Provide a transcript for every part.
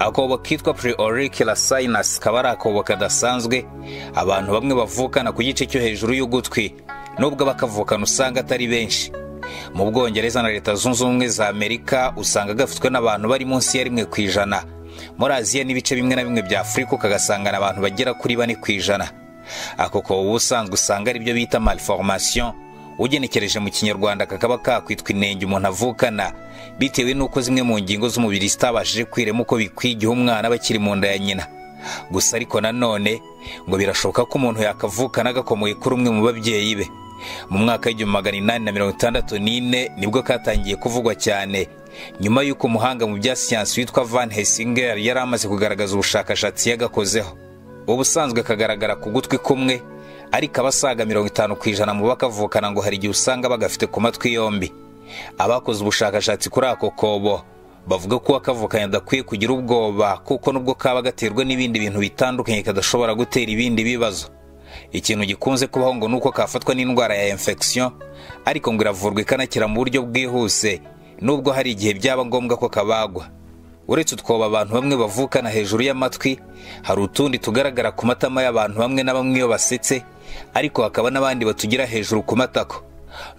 Akobo kitwa preauricular sinus kaba ari akobo kadasanzwe abantu bamwe bavukana ku gice cyo hejuru y'ugutwi, nubwo bakavukana usanga atari benshi. Mu Bwongereza na Leta Zunze Ubumwe za Amerika usanga gafitwe n'abantu bari munsi ya 1%. Muri Aziya n'ibice bimwe na bimwe bya Afurika ukagasangana abantu bagera kuri 4%. Ako kobo ubusanzwe usanga aribyo bita malformation, ugenekereje mu Kinyarwanda kakaba kakwitwa inenge umuntu avukana bitewe n'uko zimwe mu ngingo z'umubiri zitabashije kwirema uko bikwiye igihe umwana aba akiri mu nda ya nyina. Gusa ariko nanone ngo birashoboka ko umuntu yakavukana gakomoye kuri umwe mu babyeyi be. Mu mwaka w'1864 nibwo katangiye kuvugwa cyane, nyuma y'uko umuhanga mu bya siyansi witwa Van Hesinger yari amaze kugaragaza ubushakashatsi yagakozeho. Ubusanzwe kagaragara ku gutwi kumwe, ariko abasaga 50% mu bakavukana ngo hari igihe usanga bagafite ku matwi yombi. Abakoze ubushakashatsi kuri ako kobo bavuga ko uwakavukanye adakwiye kugira ubwoba, kuko nubwo kaba gaterwa n'ibindi bintu bitandukanye kadashobora gutera ibindi bibazo. Ikintu gikunze kubaho ngo nuko kafatwa n'indwara ya infection, ariko ngo iravurwa ikanakira mu buryo bwihuse, nubwo hari igihe byaba ngombwa ko kabagwa. Uretse utwobo abantu bamwe bavukana hejuru y'amatwi, hari utundi tugaragara ku matama y'abantu bamwe na bamwe iyo basetse, ariko hakaba n'abandi batugira hejuru ku matako.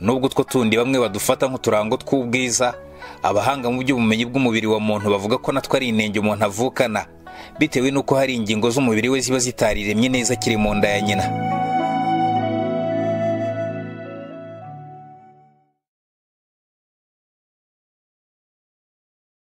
Nubwo utwo tundi bamwe badufata nk'uturango tw'ubwiza, abahanga mu by'ubumenyi bw'umubiri wa muntu bavuga ko natwo ari inenge umuntu avukana, bitewe n'uko hari ingingo z'umubiri we ziba zitariremye neza akiri mu nda ya nyina.